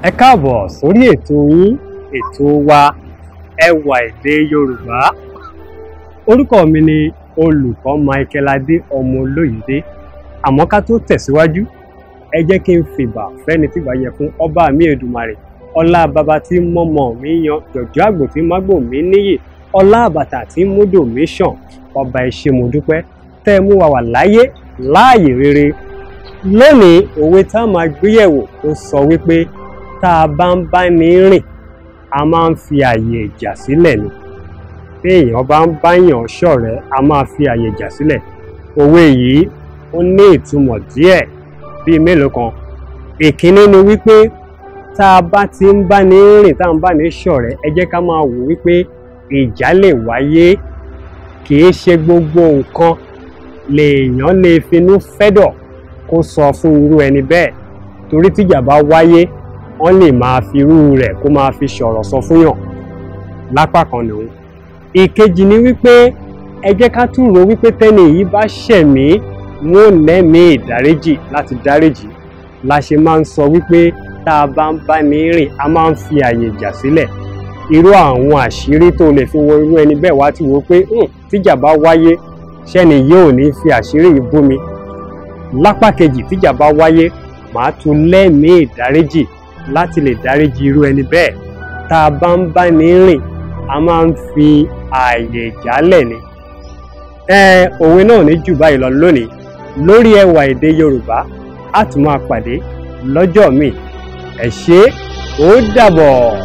Ẹ káàbọ̀ sórí ètò yín, ètò wa, Ẹwà Èdè Yorùbá. Orúkọ mi ni olùkọ́ Michael Adé ọmọ Olóyèdé. Àmọ́ ká tó tẹ̀síwájú, ẹ jẹ́ kí n fìbà fẹ́ni tìbà yẹ fún ọba mi Èdùmàrè, ọlá bàbá tí mọ́mọ́ mi yan, jọ̀jọ́ àgbò tí mágbò mi níyì, ọlá àbàtà tí múdò mi ṣàn. Ọba ẹ ṣé, mo dúpẹ́ tẹ́ ẹ mú wa wà láyé láàyè rere. Lónìí, òwe tá a máa gbéyẹ̀wò ó sọ wípé tá a bá ń bá ní rìn, a máa ń fi àyè ìjà sílẹ̀ ni. Téèyàn bá ń báyàn ṣọ̀rẹ́, a máa fi àyè ìjà sílẹ̀. Òwe yìí ó ní ìtumọ̀ díẹ̀ bíi mélòó kan. Ìkíní ni wípé tá a bá ti ń bá ní rìn, tá a ń bá ní ṣọ̀rẹ́, ẹ jẹ́ ká máa wò wípé ìjà lè wáyé. Kì í ṣe gbogbo nǹkan lèèyàn lè finú fẹ́dọ̀ kó sọ fún irú ẹni bẹ́ẹ̀, torí tíjà bá wáyé, wọ́n lè máa fi irú rẹ̀ kó máa fi sọ̀rọ̀ sọ fún yàn. Lápá kan nìhun. Ìkejì ni wípé ẹ jẹ́ ká tún rò wípé tẹ́ni yìí bá ṣẹ̀ mí, wọn ò lẹ́mìí ìdáríjì láti dáríjì. La ṣe máa ń sọ wípé tá a bá ń bá ní rìn, a máa ń fi àyè ìjà sílẹ̀. Irú àwọn àṣírí tó lè fi wo irú ẹni bẹ́ẹ̀ wá ti wò pé tíjà bá wáyé, ṣẹ́ni yóò ní fi àṣírí yìí bú mi. Lápá kejì, tíjà bá wáyé, màá tún lẹ́mìí ìdáríjì láti lè dáríjì irú ẹni bẹ́ẹ̀. Tá a bá ń bá ní rìn, a máa ń fi ààyè ìjálẹ̀ ni. Òwe náà ní jù báyìí lọ lónìí lórí Ẹwà Èdè Yorùbá. A tún máa pàdé lọ́jọ́ míì. Ẹ ṣé, ó dàbọ̀.